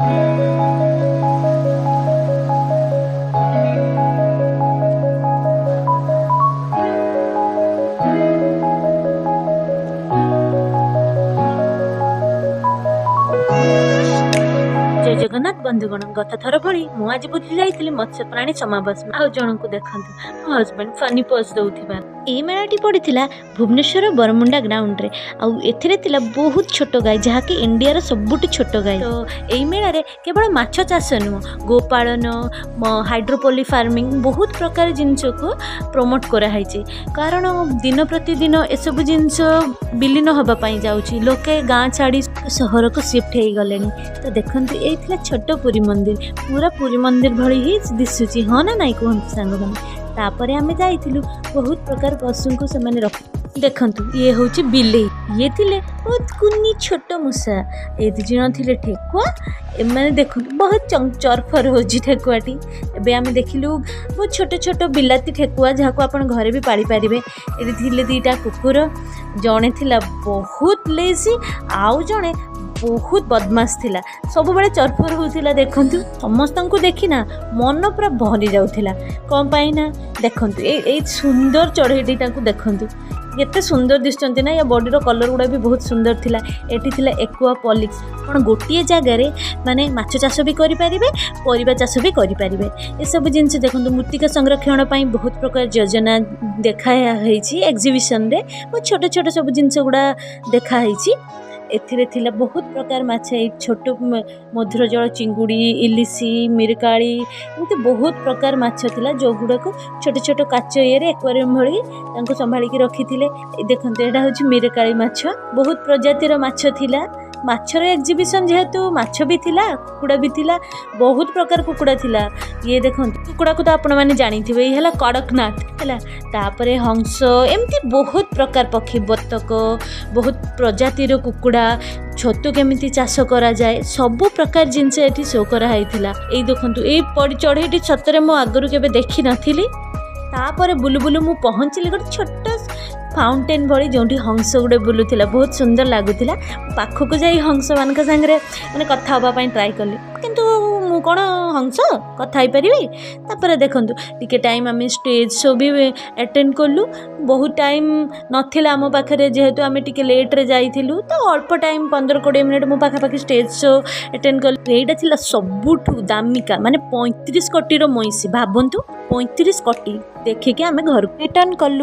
ଜୟ ଜଗନ୍ନାଥ ବନ୍ଧୁଗଣ। ଗତ ଥର ଭଳି ମୁଁ ଆଜି ବୁଲି ଯାଇଥିଲି ମତ୍ସ୍ୟ ପ୍ରାଣୀ ସମାବେଶ। ଆଉ ଜଣଙ୍କୁ ଦେଖନ୍ତୁ, ମୋ ହଜବେଣ୍ଡ ଫନି ପୋଜ୍ ଦଉଥିବା। ଏଇ ମେଳାଟି ପଡ଼ିଥିଲା ଭୁବନେଶ୍ୱର ବରମୁଣ୍ଡା ଗ୍ରାଉଣ୍ଡରେ, ଆଉ ଏଥିରେ ଥିଲା ବହୁତ ଛୋଟ ଗାଈ, ଯାହାକି ଇଣ୍ଡିଆର ସବୁଠୁ ଛୋଟ ଗାଈ। ତ ଏଇ ମେଳାରେ କେବଳ ମାଛ ଚାଷ ନୁହଁ, ଗୋପାଳନ, ହାଇଡ୍ରୋପୋଲି ଫାର୍ମିଂ, ବହୁତ ପ୍ରକାର ଜିନିଷକୁ ପ୍ରମୋଟ୍ କରାହେଇଛି। କାରଣ ଦିନ ପ୍ରତିଦିନ ଏସବୁ ଜିନିଷ ବିଲୀନ ହେବା ପାଇଁ ଯାଉଛି। ଲୋକେ ଗାଁ ଛାଡ଼ି ସହରକୁ ସିଫ୍ଟ ହେଇଗଲେଣି। ତ ଦେଖନ୍ତୁ, ଏଇ ଥିଲା ଛୋଟ ପୁରୀ ମନ୍ଦିର। ପୁରା ପୁରୀ ମନ୍ଦିର ଭଳି ହିଁ ଦିଶୁଛି, ହଁ ନା ନାଇଁ କୁହନ୍ତୁ ସାଙ୍ଗମାନେ? ତାପରେ ଆମେ ଯାଇଥିଲୁ, ବହୁତ ପ୍ରକାର ପଶୁଙ୍କୁ ସେମାନେ ରଖୁ। ଦେଖନ୍ତୁ, ଇଏ ହେଉଛି ବିଲେଇ, ଇଏ ଥିଲେ ବହୁତ କୁନି ଛୋଟ ମୂଷା, ଏ ଦୁଇ ଜଣ ଥିଲେ ଠେକୁଆ। ଏମାନେ ଦେଖନ୍ତୁ, ବହୁତ ଚରଫର ହେଉଛି ଠେକୁଆଟି। ଏବେ ଆମେ ଦେଖିଲୁ ବହୁତ ଛୋଟ ଛୋଟ ବିଲାତି ଠେକୁଆ, ଯାହାକୁ ଆପଣ ଘରେ ବି ପାଳିପାରିବେ। ଏଠି ଥିଲେ ଦୁଇଟା କୁକୁର। ଜଣେ ଥିଲା ବହୁତ ଲେଜି, ଆଉ ଜଣେ ବହୁତ ବଦମାସ ଥିଲା, ସବୁବେଳେ ଚରଫର ହେଉଥିଲା। ଦେଖନ୍ତୁ, ସମସ୍ତଙ୍କୁ ଦେଖିନା ମନ ପୁରା ଭରି ଯାଉଥିଲା। କ'ଣ ପାଇଁ ନା ଦେଖନ୍ତୁ, ଏଇ ସୁନ୍ଦର ଚଢ଼େଇଟି, ତାକୁ ଦେଖନ୍ତୁ, କେତେ ସୁନ୍ଦର ଦିଶୁଛନ୍ତି ନା? ୟା ବଡ଼ିର କଲର୍ ଗୁଡ଼ା ବି ବହୁତ ସୁନ୍ଦର ଥିଲା। ଏଠି ଥିଲା ଏକ୍ୱାପୋନିକ୍ସ। ଆପଣ ଗୋଟିଏ ଜାଗାରେ ମାନେ ମାଛ ଚାଷ ବି କରିପାରିବେ, ପରିବା ଚାଷ ବି କରିପାରିବେ। ଏସବୁ ଜିନିଷ ଦେଖନ୍ତୁ। ମୃତ୍ତିକା ସଂରକ୍ଷଣ ପାଇଁ ବହୁତ ପ୍ରକାର ଯୋଜନା ଦେଖା ହେଇଛି ଏକ୍ଜିବିସନରେ। ବହୁତ ଛୋଟ ଛୋଟ ସବୁ ଜିନିଷ ଗୁଡ଼ା ଦେଖା ହେଇଛି। ଏଥିରେ ଥିଲା ବହୁତ ପ୍ରକାର ମାଛ, ଏଇ ଛୋଟ ମଧୁର ଜଳ ଚିଙ୍ଗୁଡ଼ି, ଇଲିଶି, ମିରକାଳି, ଏମିତି ବହୁତ ପ୍ରକାର ମାଛ ଥିଲା, ଯେଉଁଗୁଡ଼ାକୁ ଛୋଟ ଛୋଟ କାଚ ଇଏରେ ଏକ୍ୱାରିୟମ୍ ଭଳି ତାଙ୍କୁ ସମ୍ଭାଳିକି ରଖିଥିଲେ। ଏ ଦେଖନ୍ତୁ, ଏଇଟା ହେଉଛି ମିରକାଳି ମାଛ। ବହୁତ ପ୍ରଜାତିର ମାଛ ଥିଲା। ମାଛର ଏକ୍ଜିବିସନ୍ ଯେହେତୁ, ମାଛ ବି ଥିଲା, କୁକୁଡ଼ା ବି ଥିଲା, ବହୁତ ପ୍ରକାର କୁକୁଡ଼ା ଥିଲା। ଇଏ ଦେଖନ୍ତୁ, କୁକୁଡ଼ାକୁ ତ ଆପଣମାନେ ଜାଣିଥିବେ। ଇଏ ହେଲା କଡ଼କନାଥ ହେଲା। ତାପରେ ହଂସ, ଏମିତି ବହୁତ ପ୍ରକାର ପକ୍ଷୀ, ବତକ, ବହୁତ ପ୍ରଜାତିର କୁକୁଡ଼ା, ଛତୁ କେମିତି ଚାଷ କରାଯାଏ, ସବୁ ପ୍ରକାର ଜିନିଷ ଏଠି ଶୋ କରାହେଇଥିଲା। ଏଇ ଦେଖନ୍ତୁ, ଏଇ ଚଢ଼େଇଟି ସତରେ ମୁଁ ଆଗରୁ କେବେ ଦେଖିନଥିଲି। ତାପରେ ବୁଲୁ ବୁଲୁ ମୁଁ ପହଞ୍ଚିଲି ଗୋଟେ ଛୋଟ ଫାଉଣ୍ଟେନ୍ ଭଳି, ଯେଉଁଠି ହଂସ ଗୋଟେ ବୁଲୁଥିଲା। ବହୁତ ସୁନ୍ଦର ଲାଗୁଥିଲା। ପାଖକୁ ଯାଇ ହଂସମାନଙ୍କ ସାଙ୍ଗରେ ମାନେ କଥା ହେବା ପାଇଁ ଟ୍ରାଏ କଲି, କିନ୍ତୁ ମୁଁ କ'ଣ ହଂସ କଥା ହେଇପାରିବି? ତାପରେ ଦେଖନ୍ତୁ, ଟିକେ ଟାଇମ୍ ଆମେ ଷ୍ଟେଜ୍ ଶୋ ବି ଆଟେଣ୍ଡ କଲୁ। ବହୁତ ଟାଇମ୍ ନଥିଲା ଆମ ପାଖରେ, ଯେହେତୁ ଆମେ ଟିକେ ଲେଟ୍ରେ ଯାଇଥିଲୁ। ତ ଅଳ୍ପ ଟାଇମ୍, 15-20 ମିନିଟ୍ ମୁଁ ପାଖାପାଖି ଷ୍ଟେଜ୍ ଶୋ ଆଟେଣ୍ଡ କଲି। ଏଇଟା ଥିଲା ସବୁଠୁ ଦାମିକା, ମାନେ 35 କୋଟିର ମଇଁଷି। ଭାବନ୍ତୁ, 35 କୋଟି। ଦେଖିକି ଆମେ ଘରକୁ ରିଟର୍ନ କଲୁ।